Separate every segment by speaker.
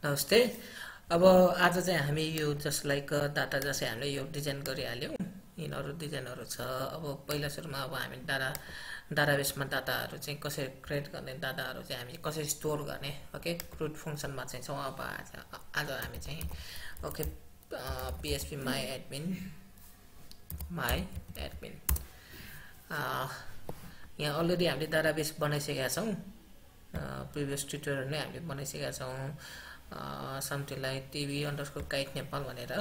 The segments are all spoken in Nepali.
Speaker 1: नमस्ते। अब आज चाहिँ हामी यो जस्ट लाइक डाटा जसै हामीले यो डिजाइन गरिहाल्यौँ, यिनीहरू डिजाइनहरू छ। अब पहिला सुरुमा अब हामी डाटाबेसमा डाटाहरू चाहिँ कसरी क्रिएट गर्ने, डाटाहरू चाहिँ हामी कसरी स्टोर गर्ने, ओके क्रुड फङ्सनमा चाहिँ छौँ। अब आज हामी चाहिँ ओके PHP माई एडमिन यहाँ अलरेडी हामीले डाटाबेस बनाइसकेका छौँ। प्रिभियस ट्युटोरियल नै हामीले बनाइसकेका छौँ। समथिङ लाइक tv_kite नेपाल भनेर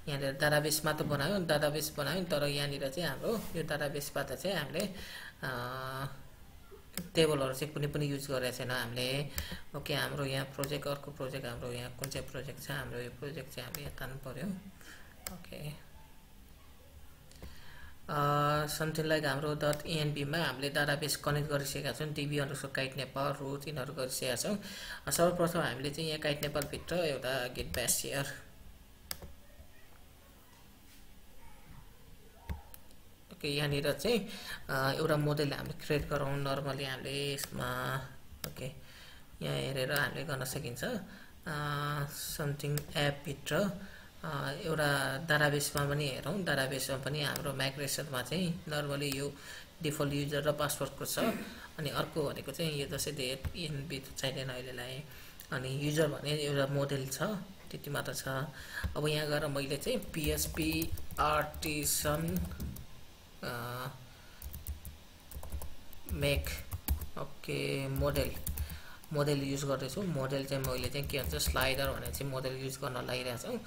Speaker 1: यहाँनिर डाटाबेस मात्र बनायौँ, तर यहाँनिर चाहिँ हाम्रो यो डाटाबेसबाट चाहिँ हामीले टेबलहरू चाहिँ कुनै पनि युज गरेको छैन हामीले। ओके हाम्रो यहाँ प्रोजेक्ट, अर्को प्रोजेक्ट हाम्रो यहाँ कुन चाहिँ प्रोजेक्ट छ, हाम्रो यो प्रोजेक्ट चाहिँ हामीले यहाँ तान्नु पर्यो। ओके समथिङ लाइक हाम्रो .env मा हामीले डाटाबेस कनेक्ट गरिसकेका छौँ। tv_kite नेपाल रुट यिनीहरू गरिसकेका छौँ। सर्वप्रथम हामीले चाहिँ यहाँ काइट नेपाल भित्र एउटा गेट ब्यास सेयर ओके यहाँनिर चाहिँ एउटा मोडेल हामीले क्रिएट गरौँ। नर्मली हामीले यसमा ओके यहाँ हेरेर हामीले गर्न सकिन्छ। समथिङ एप भित्र एउटा डाटाबेसमा पनि हेरौँ। डाटाबेसमा पनि हाम्रो माइग्रेसनमा चाहिँ नर्मली यो डिफल्ट युजर र पासवर्डको छ। अनि अर्को भनेको चाहिँ यो जस्तै env चाहिँदैन अहिलेलाई। अनि युजर भने एउटा मोडेल छ, त्यति मात्र छ। अब यहाँ गएर मैले चाहिँ PHP artisan make okay model use गर्दैछु। मोडेल चाहिँ मैले चाहिँ के भन्छ स्लाइडर भनेर चाहिँ मोडेल युज गर्न लागिरहेको छु।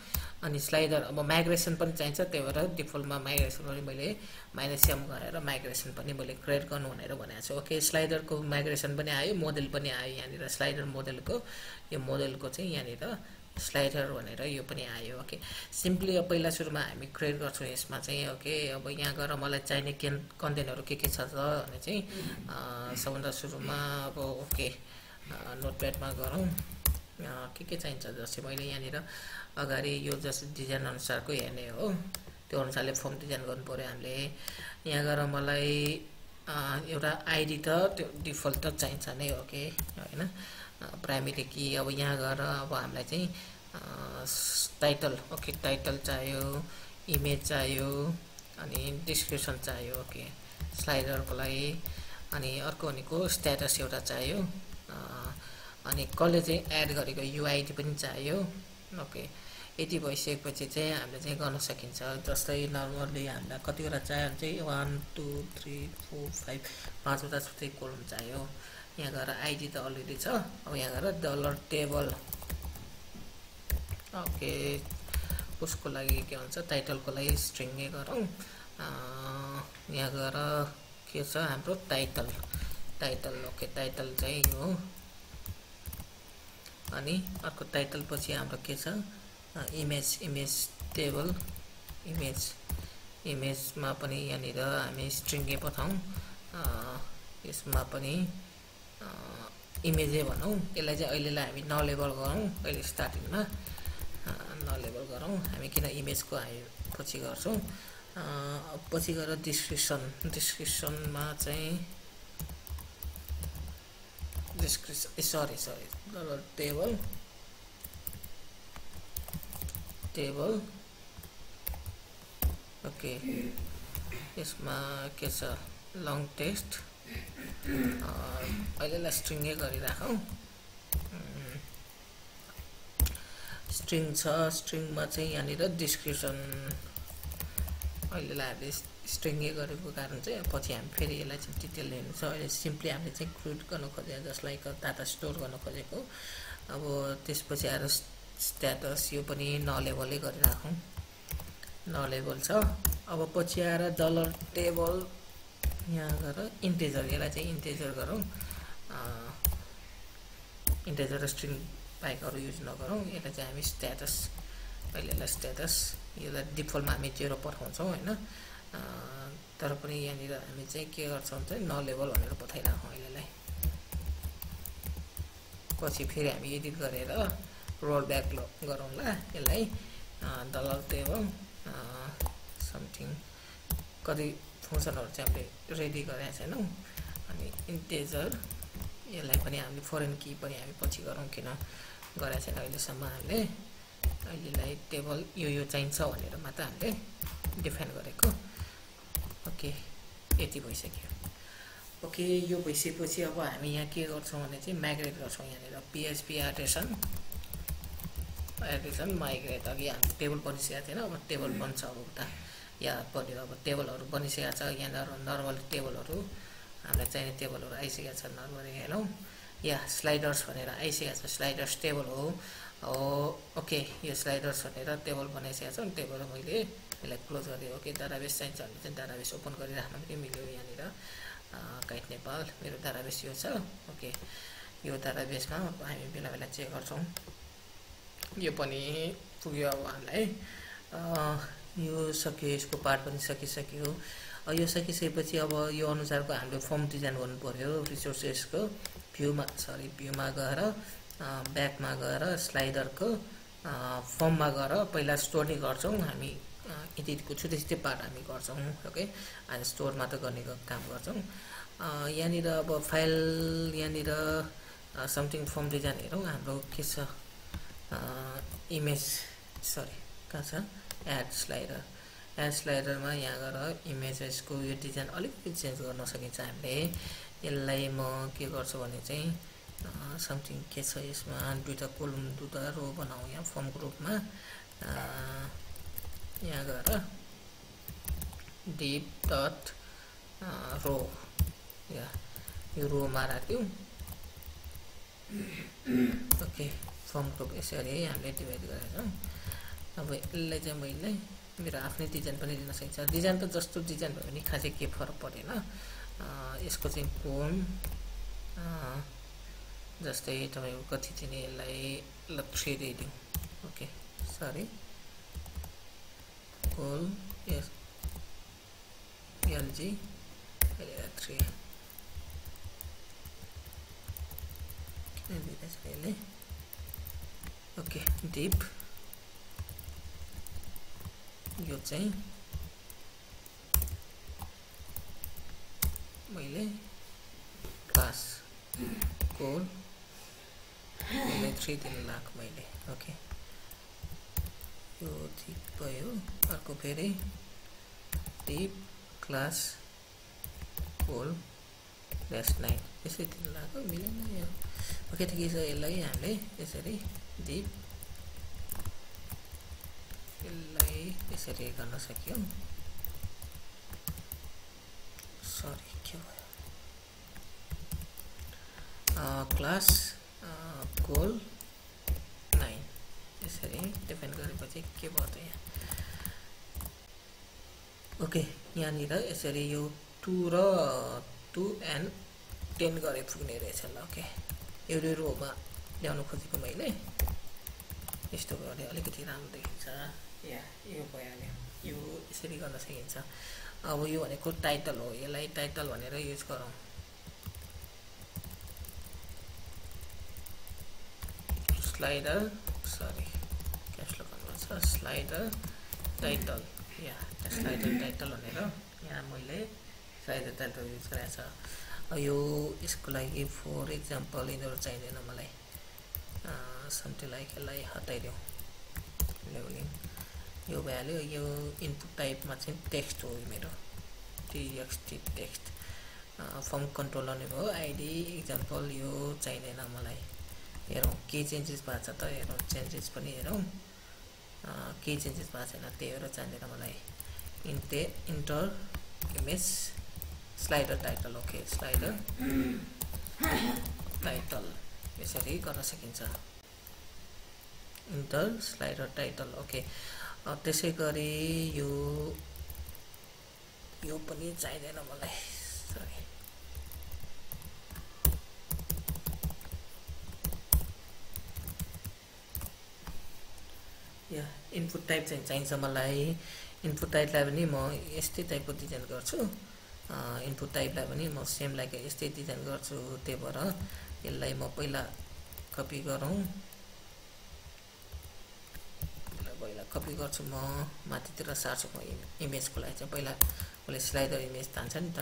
Speaker 1: अनि स्लाइडर अब माइग्रेसन पनि चाहिन्छ, त्यही भएर डिफल्टमा माइग्रेसन पनि मैले -m गरेर माइग्रेसन पनि मैले क्रिएट गर्नु भनेर भनेको छु। ओके स्लाइडरको माइग्रेसन पनि आयो, मोडेल पनि आयो। यहाँनिर स्लाइडर मोडेलको यो मोडेलको चाहिँ यहाँनिर स्लाइडर भनेर यो पनि आयो। ओके सिम्पली अब पहिला सुरुमा हामी क्रिएट गर्छौँ यसमा चाहिँ। ओके अब यहाँ गएर मलाई चाहिने कन्टेन्टहरू के छ त भने चाहिँ सबभन्दा सुरुमा अब ओके नोटप्याडमा गरौँ के चाहिन्छ। जस्तै मैले यहाँनिर अगाडि यो जस्तै डिजाइन अनुसारको हेर्ने हो, त्यो अनुसारले फर्म डिजाइन गर्नु पर्यो हामीले। यहाँ गएर मलाई एउटा आइडी त त्यो डिफल्ट त चाहिन्छ नै ओके होइन, प्राइमेरी की। अब यहाँ गएर अब हामीलाई चाहिँ टाइटल ओके टाइटल चाहियो, इमेज चाहियो अनि डिस्क्रिप्सन चाहियो ओके स्लाइडरको लागि। अनि अर्को भनेको स्ट्याटस एउटा चाहियो, अनि कसले चाहिँ एड गरेको UID पनि चाहियो। ओके यति भइसकेपछि चाहिँ हामीले चाहिँ गर्न सकिन्छ। जस्तै नर्मली हामीलाई कतिवटा चाहियो भने चाहिँ 1 2 3 4 5 5वटा जस्तै कोलम चाहियो। यहाँ गएर आइडी त अलरेडी छ। अब यहाँ गएर $टेबल ओके उसको लागि के भन्छ टाइटलको लागि स्ट्रिङै गरौँ। यहाँ गएर के छ हाम्रो टाइटल ओके टाइटल चाहिँ हो। अनि अर्को टाइटल पछि हाम्रो के छ इमेज टेबल इमेजमा पनि यहाँनिर हामी स्ट्रिङै पठाउँ। यसमा पनि इमेजै भनौँ। यसलाई चाहिँ अहिलेलाई हामी नलेबल गरौँ, अहिले स्टार्टिङमा नलेबल गरौँ हामी, किन इमेजको हामी पछि गर्छौँ। पछि गएर डिस्क्रिप्सनमा चाहिँ टेबल ओके यसमा के छ लङ टेक्स्ट अहिलेलाई स्ट्रिङै गरिराखौँ। स्ट्रिङ छ, स्ट्रिङमा चाहिँ यहाँनिर डिस्क्रिप्सन अहिलेलाई हामीले स्ट्रिङै गरेको कारण चाहिँ पछि हामी फेरि यसलाई चाहिँ डिटेल हेर्नु छ। अहिले सिम्पली हामीले चाहिँ क्रिएट गर्न खोजेको जस्ट लाइक डाटा स्टोर गर्न खोजेको। अब त्यसपछि आएर स्ट्याटस यो पनि नलेबलै गरिराखौँ, नलेबल छ। अब पछि आएर $टेबल यहाँ गएर इन्टेजर, यसलाई चाहिँ इन्टेजर गरौँ। इन्टेजर र स्ट्रिङ बाहेकहरू युज नगरौँ। यसलाई चाहिँ हामी स्ट्याटस अहिलेलाई स्ट्याटस यसलाई डिफल्टमा हामी 0 पठाउँछौँ होइन। तर पनि यहाँनिर हामी चाहिँ के गर्छौँ चाहिँ नलेबल भनेर पठाइराखौँ अहिलेलाई। पछि फेरि हामी एडिट गरेर रोल ब्याक गरौँला यसलाई $टेबल समथिङ कति फङ्सनहरु चाहिँ हामीले रेडी गरेका छैनौं अनि इन्टिजर यसलाई पनि हामीले फरेन की पनि हामी पछि गरौँ किन गरेका छैन अहिलेसम्म हामीले अहिलेलाई टेबल यो चाहिन्छ भनेर मात्र हामीले डिफाइन गरेको ओके यति भइसक्यो ओके यो भइसकेपछि अब हामी यहाँ के गर्छौं भने चाहिँ माइग्रेट गर्छौं यहाँनिर php एडिसन माइग्रेट अघि हामी टेबल बनिसकेको थिएन अब टेबल बन्छ अब उता याद पर्यो अब टेबलहरु बनिसकेको छ यहाँ नर्मल टेबलहरु हामीलाई चाहिने टेबलहरु आइसकेको छ नर्मली हेरौं या स्लाइडर्स भनेर आइसकेको छ स्लाइडर्स टेबल हो ओके यो स्लाइडर्स भनेर टेबल बनाइसकेको छ नि टेबल मैले यसलाई क्लोज गरिदिए ओके डाटाबेस चाहिन्छ भने चाहिँ डाटाबेस ओपन गरिराख्न पनि मिल्यो यहाँनिर काइट नेपाल मेरो डाटाबेस यो छ ओके यो डाटाबेसमा हामी बेला बेला चेक गर्छौं यो पनि पुग्यो अब हामीलाई यो सक्यो यसको पार्ट पनि सकिसक्यो यो सकिसकेपछि अब यो अनुसारको हामीले फर्म डिजाइन गर्नु पर्यो रिसोर्सेसको भ्यूमा गएर ब्याकमा गएर स्लाइडरको फर्ममा गएर पहिला स्टोर नै गर्छौं हामी एडिटको छुट्टै पार्ट हामी गर्छौं ओके अनि स्टोर मात्र गर्ने काम गर्छौं यहाँनिर अब फाइल यहाँनिर समथिङ फर्म डिजाइन हेरौं हाम्रो के छ इमेज कहाँ छ एड स्लाइडरमा यहाँ गएर इमेजेसको यो डिजाइन अलिकति चेन्ज गर्न सकिन्छ हामीले यसलाई म के गर्छु भने चाहिँ समथिङ के छ यसमा दुईटा कोलम दुईटा रो बनाऊ यहाँ फर्म ग्रुपमा यहाँ गएर div dot रो यो रोमा राख्यौं ओके फर्म ग्रुप यसरी हामीले डिभाइड गरेका छौं अब यसलाई चाहिँ मैले मेरो आफ्नै डिजाइन पनि दिन सकिन्छ डिजाइन त जस्तो डिजाइन भयो भने खासै के फरक पर्दैन यसको चाहिँ कोण जस्तै तपाईको कति दिने यसलाई ल 3 दिउँ ओके सरी कोल यस LG 3 ओके डिप यो चाहिँ मैले क्लास कोड मैले 3 दिन लाख मैले ओके यो ठीक भयो अर्को फेरि डिप क्लास कोड -9 यसै दिन लाख मिलेन यो ओके ठिकै छ यसलाई हामीले यसरी डिप यसलाई यसरी गर्न सक्यौं सरी के भयो क्लास कोल 9 यसरी डिफाइन गरेपछि के भयो त यहाँ ओके यहाँनिर यसरी यो 2 र 2 and 10 गरे पुग्ने रहेछ ल ओके एउटा रोमा ल्याउन खोजेको मैले यस्तो गरे अलिकति राम्रो देखिन्छ या यो भइहाल्यो यो यसरी गर्न सकिन्छ अब यो भनेको टाइटल हो यसलाई टाइटल भनेर युज गरौँ स्लाइडर सरी क्याप्सलक गर्नुपर्छ स्लाइडर टाइटल या स्लाइडर टाइटल भनेर यहाँ मैले स्लाइडर टाइटल युज गरेको छ यो यसको लागि फर एक्जाम्पल यिनीहरु चाहिदैन मलाई समथिङ लाइक यसलाई हटाइदिउँ लेबलिङ यो भ्याल्यु यो इनपुट टाइपमा चाहिँ टेक्स्ट हो मेरो txt टेक्स्ट फर्म कन्ट्रोलर नै भयो आइडी एक्जाम्पल यो चाहिदैन मलाई हेरौँ के चेन्जेस भएको छ त हेरौँ चेन्जेस पनि हेरौँ के चेन्जेस भएको छैन त्यही भएर चाहिदैन मलाई enter image slider title okay slider title यसरी गर्न सकिन्छ इन्टर स्लाइडर टाइटल ओके त्यसै गरी यो पनि चाहिदैन मलाई सरी या इनपुट टाइप चाहिँ चाहिन्छ मलाई इनपुट टाइपलाई पनि म यस्तै टाइपको डिजाइन गर्छु इनपुट टाइपलाई पनि म सेम लाइक यस्तै डिजाइन गर्छु त्यही भएर यसलाई म पहिला कपी गरौँ पहिला कपी गर्छु म माथितिर सार्छु म इमेजको लागि चाहिँ पहिला उसले स्लाइडर इमेज तान्छ नि त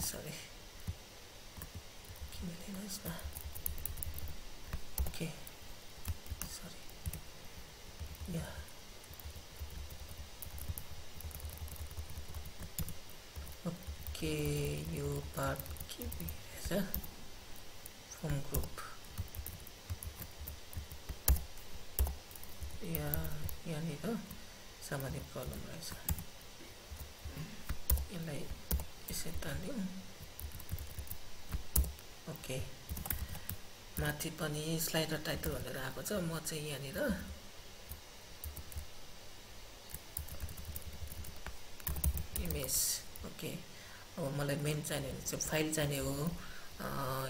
Speaker 1: सरी किन लिन यसमा ओके सरी या ओके यो पार्ट के भइरहेछ फर्म ग्रुप यहाँनिर सामान्य प्रब्लम रहेछ यसलाई यसै तान्यौँ ओके माथि पनि स्लाइडर टाइटल भनेर आएको छ म चाहिँ यहाँनिर इमेज ओके अब मलाई मेन चाहिने चाहिँ फाइल चाहिने हो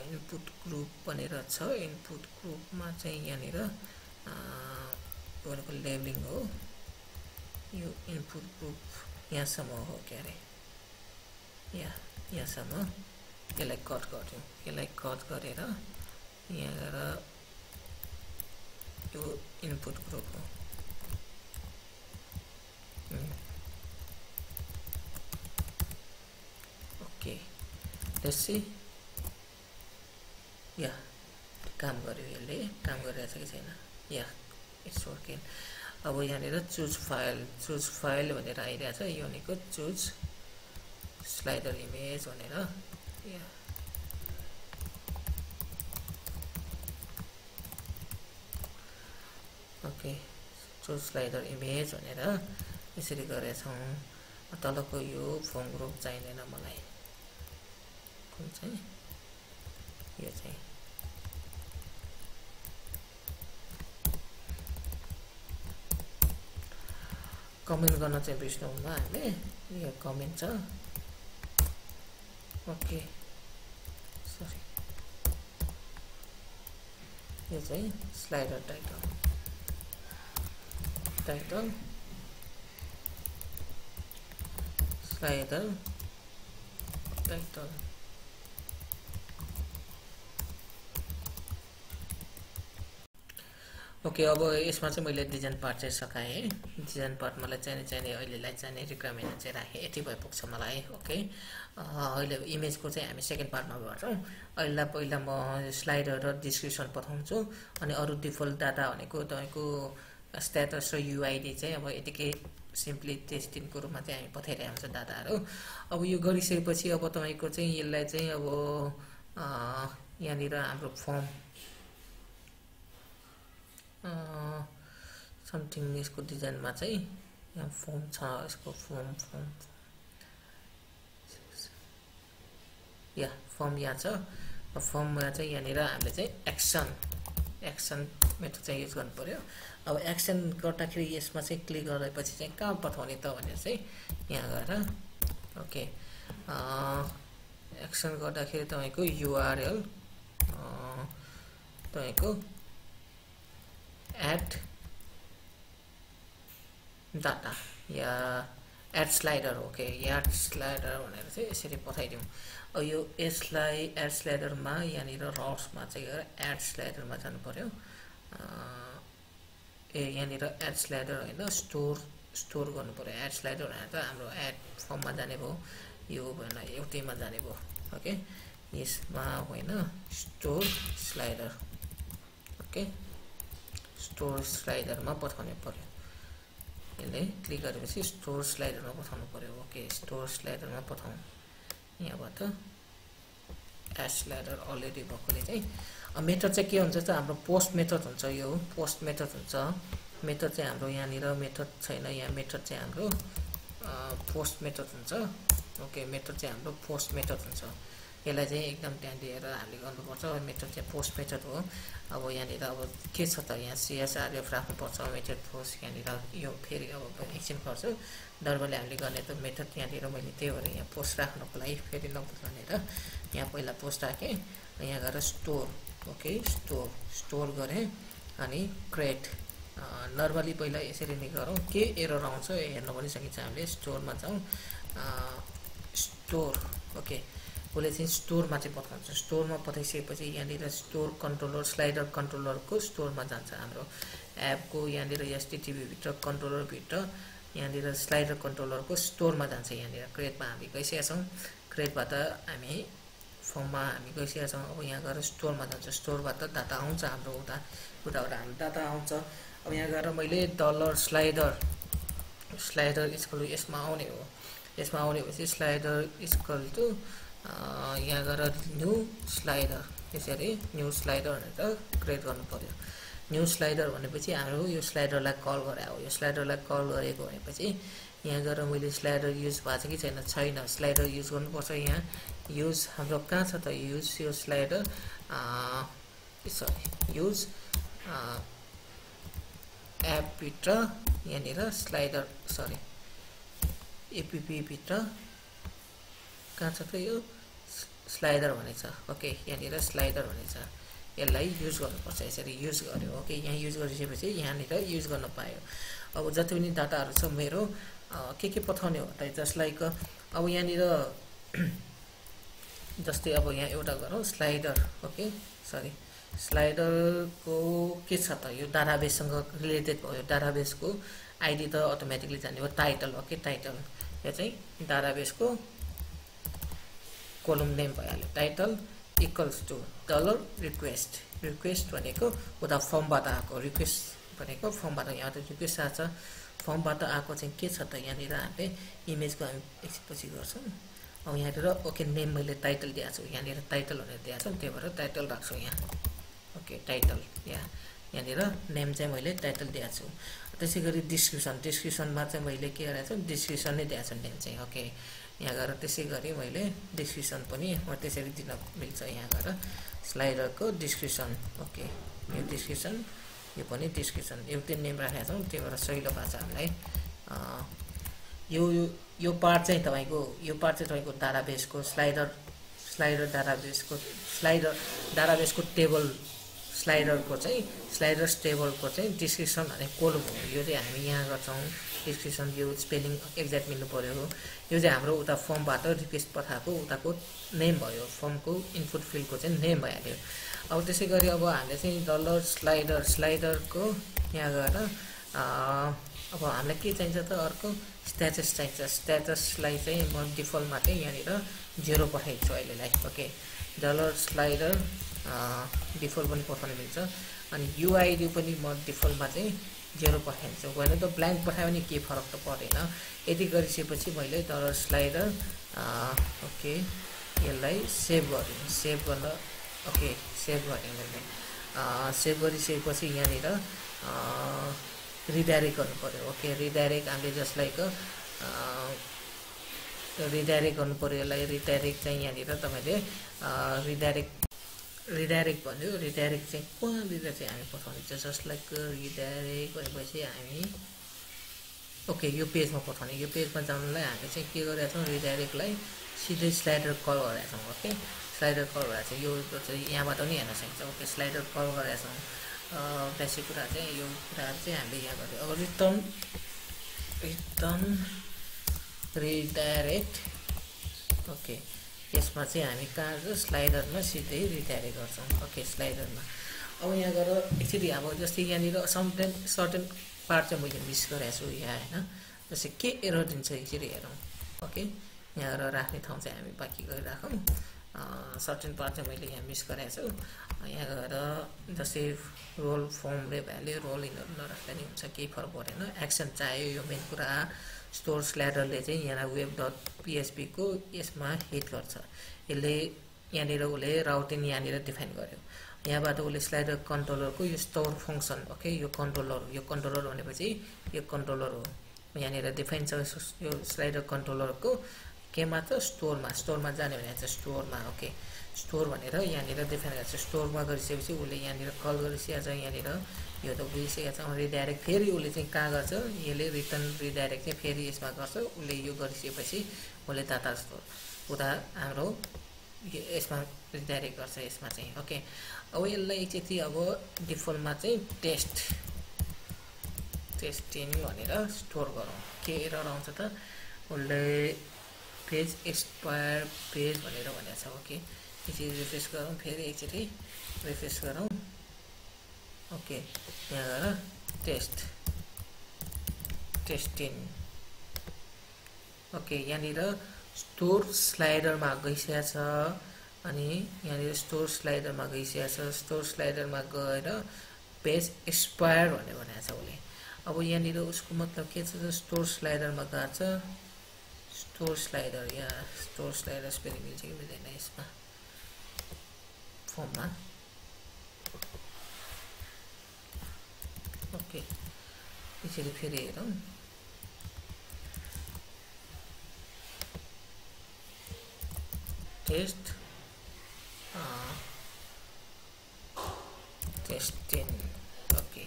Speaker 1: इनपुट ग्रुप भनेर छ इनपुट ग्रुपमा चाहिँ यहाँनिर भनेको लेबलिङ हो यो इनपुट ग्रुप यहाँसम्म हो के अरे यहाँसम्म यसलाई कट गर्छौँ यसलाई कट गरेर यहाँ गएर यो इनपुट ग्रुप हो ओके लेट्स सी या काम गर्यो यसले काम गरिरहेछ कि छैन या इट्स वर्किङ अब यहाँनिर चुज फाइल भनेर आइरहेछ यो भनेको चुज स्लाइडर इमेज भनेर या ओके चुज स्लाइडर इमेज भनेर यसरी गरेछौँ तलको यो फर्म ग्रुप चाहिँदैन मलाई कुन चाहिँ यो चाहिँ कमेन्ट गर्न चाहिँ बिर्सनुहुन्न हामीले यो कमेन्ट छ ओके सरी यो चाहिँ slider title slider title okay अब यसमा चाहिँ मैले डिजाइन पार्ट चाहिँ सकाएँ डिजाइन पार्ट मलाई चाहिने अहिलेलाई चाहिने रिक्वायरमेन्ट चाहिँ राखेँ यति भए पुग्छ मलाई ओके अहिले इमेजको चाहिँ हामी सेकेन्ड पार्टमा गर्छौँ अहिले पहिला म स्लाइडर र डिस्क्रिप्सन पठाउँछु अनि अरू डिफल्ट डाटा भनेको तपाईँको स्ट्याटस र युआइडी चाहिँ अब यतिकै सिम्पली टेस्टिङको रूपमा चाहिँ हामी पठाइरहेको हुन्छ डाटाहरू अब यो गरिसकेपछि अब तपाईँको चाहिँ यसलाई चाहिँ अब यहाँनिर हाम्रो फर्म समथिङ यसको डिजाइनमा चाहिँ यहाँ फर्म छ यसको फर्म या फर्म यहाँ छ फर्ममा चाहिँ यहाँनिर हामीले चाहिँ एक्सन मेथड चाहिँ युज गर्नु पर्यो अब एक्सन गर्दाखेरि यसमा चाहिँ क्लिक गरेपछि चाहिँ कहाँ पठाउने त भनेर चाहिँ यहाँ गएर ओके एक्सन गर्दाखेरि तपाईँको युआरएल तपाईँको एड डाटा या add slider okay add slider भनेर चाहिँ यसरी पठाइदिउँ अब यो यसलाई एड स्लाइडरमा यहाँनिर रड्समा चाहिँ गएर एड स्लाइडरमा जानु पर्यो यहाँनिर एड स्लाइडर होइन स्टोर गर्नु पर्यो एड स्लाइडर भनेर त हाम्रो एड फर्ममा जाने भयो यो भएन एउटैमा जाने भयो ओके यसमा होइन स्टोर स्लाइडर ओके स्टोर स्लाइडरमा पठाउनु पर्यो यसले क्लिक गरेपछि स्टोर स्लाइडरमा पठाउनु पर्यो ओके स्टोर स्लाइडरमा पठाउँ यहाँबाट एड स्लाइडर अलरेडी भएकोले चाहिँ मेथड चाहिँ के हुन्छ त हाम्रो पोस्ट मेथड हुन्छ यो पोस्ट मेथड हुन्छ मेथड चाहिँ हाम्रो यहाँनिर मेथड छैन यहाँ मेथड चाहिँ हाम्रो पोस्ट मेथड हुन्छ ओके मेथड चाहिँ हाम्रो पोस्ट मेथड हुन्छ यसलाई चाहिँ एकदम ध्यान दिएर हामीले गर्नुपर्छ मेथड चाहिँ पोस्ट मेथड हो अब यहाँनिर अब के छ त यहाँ सिएसआरएफ राख्नुपर्छ मेथड पोस्ट यहाँनिर यो फेरि अब एकछिन गर्छु नर्मली हामीले गर्ने त मेथड यहाँनिर मैले त्यही भएर यहाँ पोस्ट राख्नको लागि फेरि नपुग्छ भनेर यहाँ पहिला पोस्ट राखेँ यहाँ गएर स्टोर ओके स्टोर गरेँ अनि क्रिएट नर्मली पहिला यसरी नै गरौँ के एरर आउँछ हेर्न पनि सकिन्छ हामीले स्टोरमा जाउँ स्टोर ओके उसले चाहिँ स्टोरमा चाहिँ पठाउँछ स्टोरमा पठाइसकेपछि यहाँनिर स्टोर कन्ट्रोलर स्लाइडर कन्ट्रोलरको स्टोरमा जान्छ हाम्रो एपको यहाँनिर एचटीटीपी भित्र कन्ट्रोलरभित्र यहाँनिर स्लाइडर कन्ट्रोलरको स्टोरमा जान्छ यहाँनिर क्रिएटमा हामी गइसकेका छौँ क्रिएटबाट हामी फर्ममा हामी गइसकेका छौँ अब यहाँ गएर स्टोरमा जान्छ स्टोरबाट डाटा आउँछ हाम्रो उताबाट हाम्रो डाटा आउँछ अब यहाँ गएर मैले डलर स्लाइडर इक्वल टु यसमा आउने हो यसमा आउनेपछि स्लाइडर इक्वल टु यहाँ गएर न्यू स्लाइडर त्यसरी न्यू स्लाइडर भनेर क्रिएट गर्नु पर्यो न्यू स्लाइडर भनेपछि हाम्रो यो स्लाइडरलाई कल गरे हो यो स्लाइडरलाई कल गरेको भनेपछि यहाँ गएर मैले स्लाइडर युज भएको छ कि छैन स्लाइडर युज गर्नुपर्छ यहाँ युज हाम्रो कहाँ छ त युज यो स्लाइडर युज एप भित्र यहाँनिर स्लाइडर एपीपी भित्र कहाँ छ त यो स्लाइडर भनेछ ओके यहाँनिर स्लाइडर भनेछ यसलाई युज गर्नुपर्छ यसरी युज गर्यो ओके यहाँ युज गरिसकेपछि यहाँनिर युज गर्न पायो अब जति पनि डाटाहरू छ मेरो के पठाउने हो त जस्ट लाइक अब यहाँनिर जस्तै अब यहाँ एउटा गरौँ स्लाइडर ओके स्लाइडरको के छ त यो डाटाबेससँग रिलेटेड भयो डाटाबेसको आइडी त अटोमेटिकली जाने हो टाइटल ओके टाइटल यो चाहिँ डाटाबेसको कोलम नेम भइहाल्यो title equals to dollar request भनेको उता फर्मबाट आएको रिक्वेस्ट भनेको फर्मबाट यहाँ त रिक्वेस्ट आएको छ फर्मबाट आएको चाहिँ के छ त यहाँनिर हामीले इमेजको हामी एकछिनपछि गर्छौँ अब यहाँनिर ओके नेम मैले टाइटल दिएको छु यहाँनिर टाइटल भनेर दिएको छु त्यही भएर टाइटल राख्छु यहाँ ओके टाइटल यहाँनिर नेम चाहिँ मैले टाइटल दिएको छु त्यसै गरी डिस्क्रिप्सनमा चाहिँ मैले के गरेको छु डिस्क्रिप्सन नै दिएको छु नेम चाहिँ ओके यहाँ गएर त्यसै गरी मैले डिस्क्रिप्सन पनि त्यसरी दिन मिल्छ यहाँ गएर स्लाइडरको डिस्क्रिप्सन ओके यो डिस्क्रिप्सन यो पनि डिस्क्रिप्सन एउटै नेम राखेका छौँ त्यही भएर सहिलो भएको छ हामीलाई यो पार्ट चाहिँ तपाईँको डाटाबेसको स्लाइडर डाटाबेसको टेबल स्लाइडरको चाहिँ स्लाइडर्स टेबलको चाहिँ डिस्क्रिप्सन भने कोलम हो यो चाहिँ हामी यहाँ गर्छौँ डिस्क्रिप्सन यो स्पेलिङ एक्ज्याक्ट मिल्नु पर्यो यो चाहिँ हाम्रो उता फर्मबाट रिक्वेस्ट पठाएको उताको नेम भयो फर्मको इनपुट फिल्डको चाहिँ नेम भइहाल्यो अब त्यसै गरी अब हामीले चाहिँ डलर स्लाइडरको यहाँ गएर अब हामीलाई के चाहिन्छ त अर्को स्ट्याटस चाहिन्छ स्ट्याटसलाई चाहिँ म डिफल्टमा चाहिँ यहाँनिर 0 पठाइदिन्छु अहिलेलाई ओके डलर स्लाइडर डिफल्ट पनि पठाउनु मिल्छ अनि युआइडी पनि म डिफल्टमा चाहिँ 0 पठाइदिन्छु होइन त ब्ल्याङ्क पठायो भने केही फरक त पर्दैन यति गरिसकेपछि मैले डलर स्लाइडर ओके यसलाई सेभ गर्न ओके सेभ गरेँ मैले सेभ गरिसकेपछि यहाँनिर रिडाइरेक्ट गर्नु पर्यो ओके रिडाइरेक्ट हामीले जस्ट लाइक रिडाइरेक्ट गर्नु पर्यो यसलाई रिडाइरेक्ट चाहिँ यहाँनिर तपाईँले रिडाइरेक्ट भन्यो रिडाइरेक्ट चाहिँ कहाँनिर चाहिँ हामी पठाउने छ जस्ट लाइक रिडाइरेक्ट भनेपछि हामी ओके यो पेजमा पठाउने यो पेजमा जानुलाई हामीले चाहिँ के गरेका छौँ रिडाइरेक्टलाई सिधै स्लाइडर कल गरेका छौँ ओके स्लाइडर कल गरेका छौँ यो चाहिँ यहाँबाट पनि हेर्न सकिन्छ ओके स्लाइडर कल गरेका छौँ बेसिक कुरा चाहिँ यो कुराहरू चाहिँ हामीले यहाँ गऱ्यौँ अब रिटर्न रिडाइरेक्ट ओके यसमा चाहिँ हामी कहाँ स्लाइडरमा सिधै रिडाइरेक्ट गर्छौँ ओके स्लाइडरमा अब यहाँ गएर एकचोटि अब जस्तै यहाँनिर सर्टेन पार्ट चाहिँ मैले मिस गरेको छु यहाँ होइन जस्तै के एरर दिन्छ एकचोटि हेरौँ ओके यहाँ गएर राख्ने ठाउँ चाहिँ हामी बाँकी गरिराखौँ सर्टेन पार्ट चाहिँ मैले यहाँ मिस गरेको छु यहाँ गएर जस्तै रोल फर्म रे भ्याल्यु रोल यिनीहरू नराख्दा नि हुन्छ केही फरक परेन एक्सन चाहियो यो मेन कुरा स्टोर स्लाइडरले चाहिँ यहाँ web.php को यसमा हिट गर्छ यसले यहाँनिर उसले राउटिङ यहाँनिर डिफाइन गर्यो यहाँबाट उसले स्लाइडर कन्ट्रोलरको यो स्टोर फङ्सन ओके यो कन्ट्रोलर भनेपछि यो कन्ट्रोलर हो यहाँनिर डिफाइन छ यो स्लाइडर कन्ट्रोलरको केमा त स्टोरमा जाने भने चाहिँ स्टोरमा ओके स्टोर भनेर यहाँनिर डिफाइन गर्छ स्टोरमा गरिसकेपछि उसले यहाँनिर कल गरिसकेको छ यहाँनिर यो त बुझिसकेको छ रिडाइरेक्ट फेरि उसले चाहिँ कहाँ गर्छ यसले रिटर्न रिडाइरेक्ट चाहिँ फेरि यसमा गर्छ उसले यो गरिसकेपछि उसले डाटा स्टोर उता हाम्रो यसमा रिडाइरेक्ट गर्छ यसमा चाहिँ ओके अब यसलाई एकचोटि अब डिफल्टमा चाहिँ टेस्टिङ भनेर स्टोर गरौँ के एरर आउँछ त उसले पेज एक्सपायर पेज भनेर भनेको छ ओके एकचोटि रिफ्रेस गरौँ फेरि एकचोटि रिफ्रेस गरौँ ओके यहाँ गएर टेस्टिङ ओके यहाँनिर स्टोर स्लाइडरमा गइसकेको छ अनि यहाँनिर स्टोर स्लाइडरमा गइसकेको छ स्टोर स्लाइडरमा गएर पेज एक्सपायर भनेको छ उसले अब यहाँनिर उसको मतलब के छ स्टोर स्लाइडरमा गएको छ स्टोर स्लाइडर या स्टोर स्लाइडर स्पेलिङ मिल्छ कि मिल्दैन यसमा फर्ममा ओके यसरी फेरि हेरौँ test test 10 okay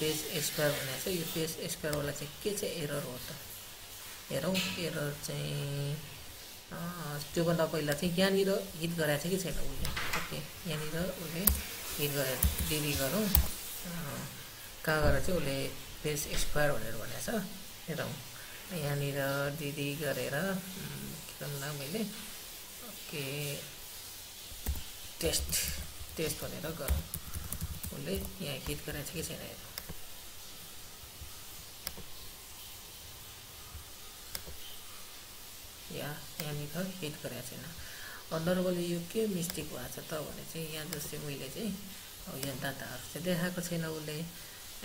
Speaker 1: page expire भनेको छ यो पेज एक्सपायर वाला चाहिँ के चाहिँ एरर हो त हेरौँ एरर चाहिँ त्योभन्दा पहिला चाहिँ यहाँनिर हिट गराएको छ कि छैन उसले ओके यहाँनिर उसले हिट गरेर डिली गरौँ कहाँ गएर चाहिँ उसले पेज एक्सपायर भनेर भनेको छ हेरौँ यहाँनिर डिली गरेर के गर्नु मैले ओके टेस्ट भनेर गरौँ उसले यहाँ हिट गराएको छ कि छैन हेरौँ यहाँनिर हिट गरेको छैन नर्मली यो के मिस्टेक भएको छ त भने चाहिँ यहाँ जस्तै मैले चाहिँ अब यहाँ डाटाहरू चाहिँ देखाएको छैन उसले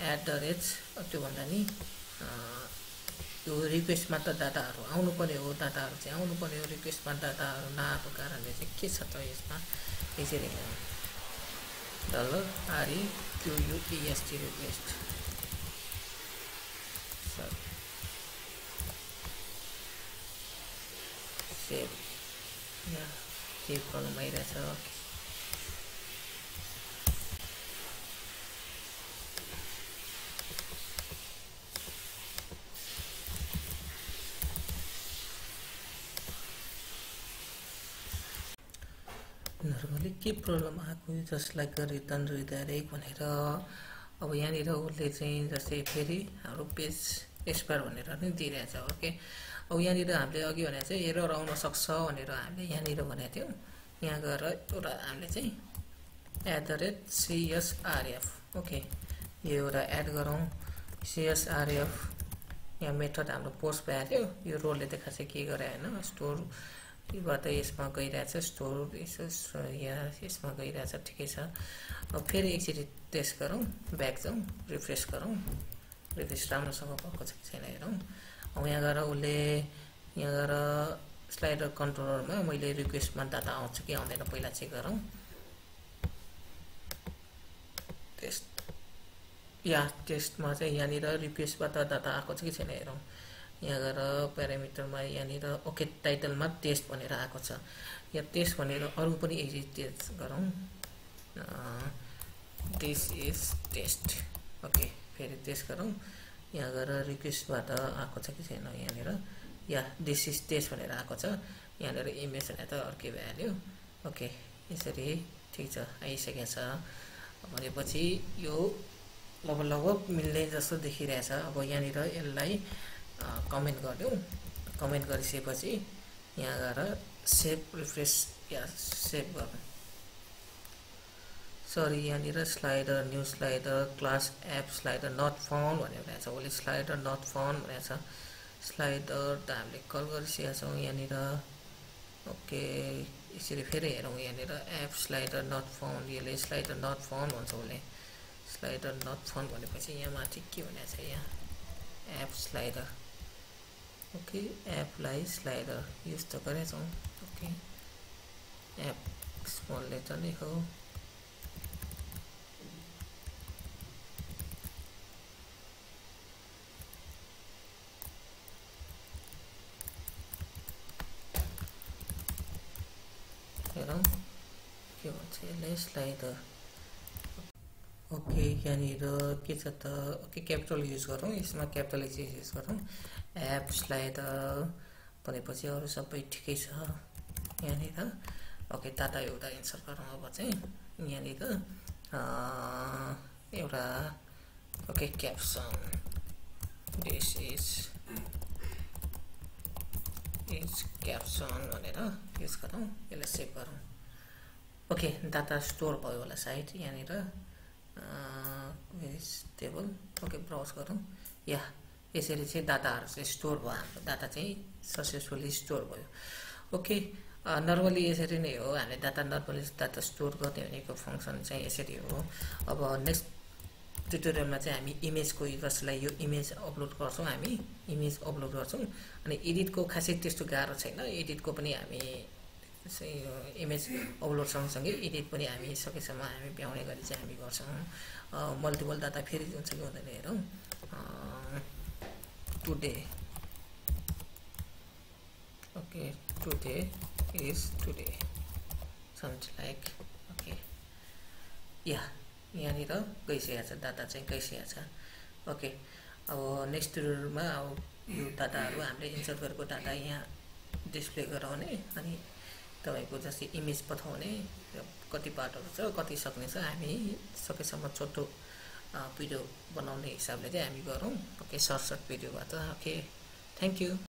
Speaker 1: @ त्योभन्दा नि यो रिक्वेस्टमा त डाटाहरू आउनुपर्ने हो डाटाहरू चाहिँ आउनुपर्ने हो रिक्वेस्टमा डाटाहरू नआएको कारणले चाहिँ के छ त यसमा यसरी $REQUEST रिक्वेस्ट सेभ गर्नु भइरहेछ नर्मली के प्रब्लम आएको जसलाई रिटर्न रिडाइरेक्ट भनेर अब यहाँनिर उसले चाहिँ जस्तै फेरि हाम्रो पेज एक्सपायर भनेर नि दिइरहेछ ओके अब यहाँनिर हामीले अघि भनेको चाहिँ एरर आउन सक्छ भनेर हामीले यहाँनिर भनेको थियौँ यहाँ गएर एउटा हामीले चाहिँ @CSRF ओके यो एउटा एड गरौँ CSRF यहाँ मेथड हाम्रो पोस्ट भएको थियो यो रोलले देखाएको छ के गरे होइन स्टोरबाट यसमा गइरहेछ स्टोर यहाँ यसमा गइरहेछ ठिकै छ अब फेरि एकचोटि टेस्ट गरौँ ब्याक जाउँ रिफ्रेस गरौँ रिफ्रेस राम्रोसँग भएको छ कि छैन हेरौँ अब यहाँ गएर उसले यहाँ गएर स्लाइडर कन्ट्रोलरमा मैले रिक्वेस्टमा डाटा आउँछ कि आउँदैन पहिला चेक गरौँ टेस्टमा चाहिँ यहाँनिर रिक्वेस्टबाट डाटा आएको छ कि छैन हेरौँ यहाँ गएर प्यारामिटरमा यहाँनिर ओके टाइटलमा टेस्ट भनेर आएको छ यहाँ टेस्ट भनेर अरू पनि एकचोटि टेस्ट गरौँ दिस इज टेस्ट ओके फेरि टेस्ट गरौँ यहाँ गएर रिक्वेस्टबाट आएको छ कि छैन यहाँनिर या दिस इज टेस्ट भनेर आएको छ यहाँनिर इमेज भनेर त अर्कै भइहाल्यो ओके यसरी ठिक छ आइसकेको छ भनेपछि यो लगभग मिल्ने जस्तो देखिरहेछ अब यहाँनिर यसलाई कमेन्ट गरिदिउँ कमेन्ट गरिसकेपछि यहाँ गएर सेभ रिफ्रेस या सेभ गरौँ सरी यहाँनिर slider new slider class app slider not found भनेर छ उसले स्लाइडर नट फाउन्ड भनेको छ स्लाइडर त हामीले कल गरिसकेका छौँ यहाँनिर ओके यसरी फेरि हेरौँ यहाँनिर एप स्लाइडर नट फाउन्ड यसले स्लाइडर नट फाउन्ड भन्छ उसले स्लाइडर नट फाउन्ड भनेपछि यहाँ माथि के भनेको छ यहाँ एप स्लाइडर ओके एपलाई स्लाइडर युज त गरेका छौँ ओके एप स्मल लेटर नै हो हेरौँ के भन्छ यसलाई स्लाइडर ओके यहाँनिर के छ त ओके क्यापिटल युज गरौँ यसमा क्यापिटल युज गरौँ एप स्लाइडर भनेपछि अरू सबै ठिकै छ यहाँनिर ओके डाटा एउटा इन्सर्ट गरौँ अब चाहिँ यहाँनिर एउटा okay caption this is caption भनेर युज गरौँ यसलाई सेभ गरौँ ओके डाटा स्टोर भयो होला साइट यहाँनिर भेरियस टेबल ओके ब्राउज गरौँ या यसरी चाहिँ डाटाहरु चाहिँ स्टोर भयो हाम्रो डाटा चाहिँ सक्सेसफुली स्टोर भयो ओके नर्मली यसरी नै हो हामीले डाटा स्टोर गर्ने भनेको फंक्सन चाहिँ यसरी हो अब नेक्स्ट ट्युटोरियलमा चाहिँ हामी इमेजको युजर्सलाई यो इमेज अपलोड गर्छौं हामी इमेज अपलोड गर्छौं अनि एडिटको खासै त्यस्तो गाह्रो छैन एडिटको पनि हामी इमेज अपलोड सँगसँगै एडिट पनि हामी सकेसम्म हामी भ्याउने गरी चाहिँ हामी गर्छौं मल्टिपल डाटा फेरि हुन्छ कि हुँदैन हेरौं today okay today is today something like okay yeah यहाँनिर गइसकेको छ डाटा चाहिँ गइसकेको छ ओके अब नेक्स्ट ट्युटोरियलमा अब यो डाटाहरु हामीले इन्सर्ट गरेको डाटा यहाँ डिस्प्ले गराउने अनि तपाईको जस्तै इमेज पठाउने कति पार्टहरु छ कति सक्ने छ हामी सकेसम्म छोटो भिडियो बनाउने हिसाबले चाहिँ हामी गरौँ ओके सर्ट भिडियोबाट ओके थ्यांक यू